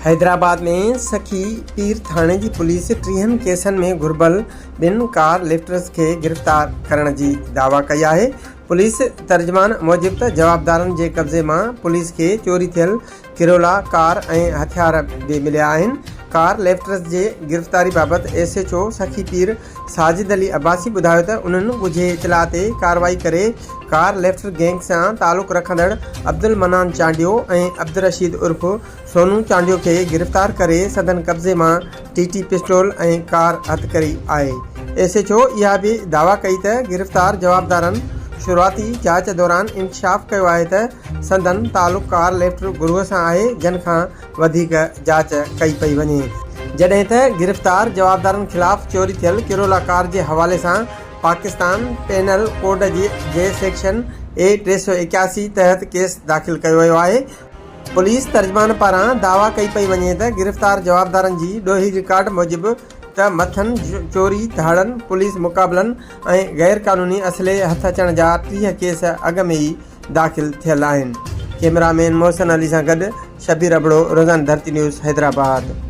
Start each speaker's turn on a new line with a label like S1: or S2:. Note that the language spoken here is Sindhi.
S1: حيدرآباد ۾ سخي پير ٿاڻي جي پوليس ٽيهن ڪيسن ۾ گهربل ٻن ڪار لفٽرز کي گرفتار ڪرڻ جي دعويٰ ڪئي آهي. پوليس ترجمان موجب ته جوابدارن جي قبضي مان پوليس کي چوري ٿيل ڪرولا ڪار ۽ هٿيار به مليا آهن. ڪار لفٽرز جي گرفتاري بابت S H O Sakhi Pir Sajid Ali Abbasi ٻڌايو ته انهن ڳجهي اطلاع تي ڪارروائي ڪري ڪار لفٽر گينگ سان تعلق رکندڙ عبدالمنان چانڊيو ۽ عبدالرشيد عرف سونو چانڊيو کي گرفتار ڪري سندن قبضي مان ٽي ٽي پسٽول ۽ ڪار هٿ ڪئي آهي. ايس ايڇ او اها به دعويٰ ڪئي ته گرفتار جوابدارن شروعاتي جاچ دوران انڪشاف ڪيو آهي ته سندن تعلق ڪار لفٽر گروهه سان آهي جن کان وڌيڪ جاچ ڪئي پئي وڃي. جڏهن ته گرفتار جوابدارن خلاف چوري ٿيل ڪرولا ڪار جي حوالي سان پاڪستان پينل ڪوڊ جي جي سيڪشن اي 381 تحت ڪيس داخل ڪيو ويو آهي. پوليس ترجمان پاران دعويٰ ڪئي پئي وڃي ته گرفتار جوابدارن جي ڏوهي رڪارڊ موجب ته مٿن چوري، ڌاڙن، پوليس مقابلن ۽ غير قانوني اسلحي هٿ اچڻ جا 30 ڪيس اڳ ۾ ئي داخل ٿيل آهن. ڪئميرا مين محسن علي سان گڏ شبير ابڙو، روزانه ڌرتي نيوز، حيدرآباد.